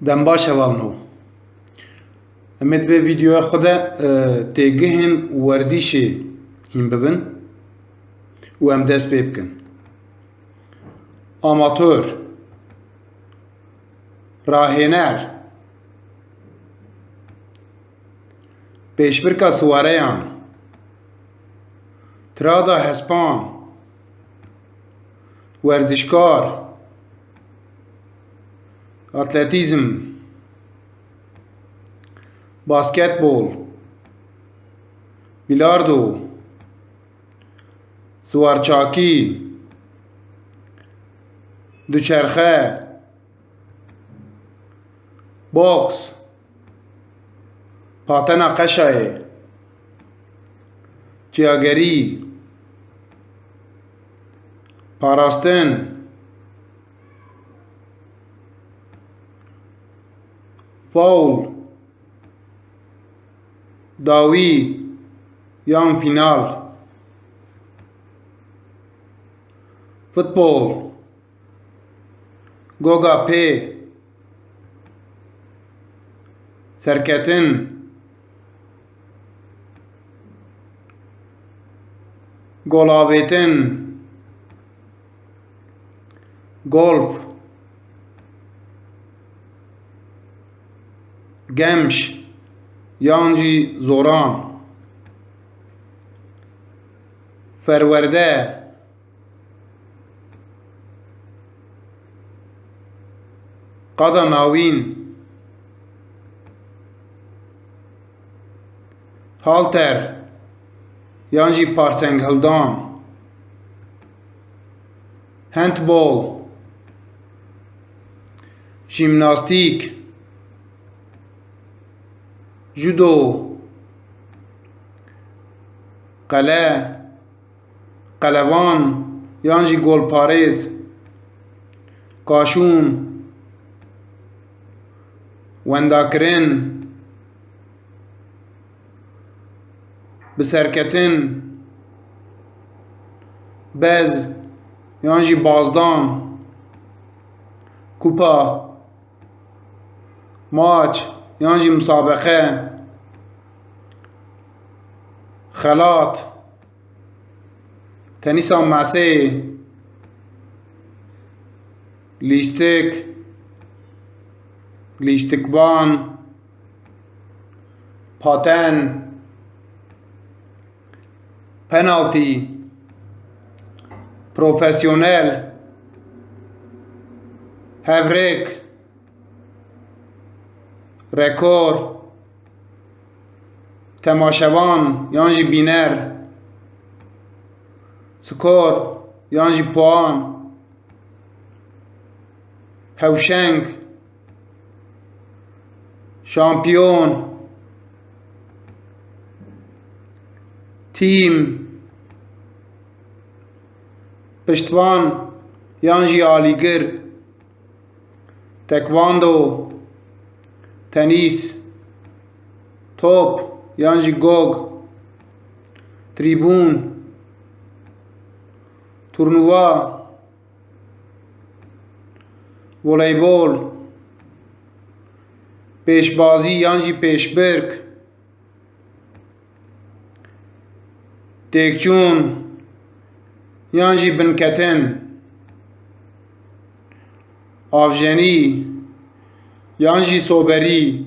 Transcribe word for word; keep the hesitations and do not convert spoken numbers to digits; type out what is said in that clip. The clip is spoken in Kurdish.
Dem baş hevalno. Em ê di vê vîdeoya xwe de, e, têgihên werzîşê hîn bibin û em dest pê bikin. Amator, rahêner, pêşbirka siwareyan, tirada hespan, werzişkar, atletîzm, basketbol, bîlardo, siwarçakî, duçerxe, boks, patena qeşayê, çiyagerî, parastin, faul, dawî yan fînal, futbol, goga pê, serketin, golavêtin, golf, gemş yan jî zoran, ferwerde, qada navîn, halter yan jî parsenghildan, handbol, jîmnastîk, judo, qele, qelevan yan jî golparêz, kaşûn, wendakirin, biserketin, bez yan jî bazdan, kupa, maç yan jî musabeqe, xelat, tenîsa meseyê, lîstik, lîstikvan, paten, penaltî, profesyonel, hevrêk, rekor, temaşevan yan jî bîner, skor yan jî puan, hewşeng, şampiyon, tîm, piştvan yan jî alîgir, tekvando, tenîs, top yan jî gog, trîbûn, turnuva, voleybol, pêşbazî yan jî pêşbirk, têkçûn yan jî binketin, avjenî yan jî soberî,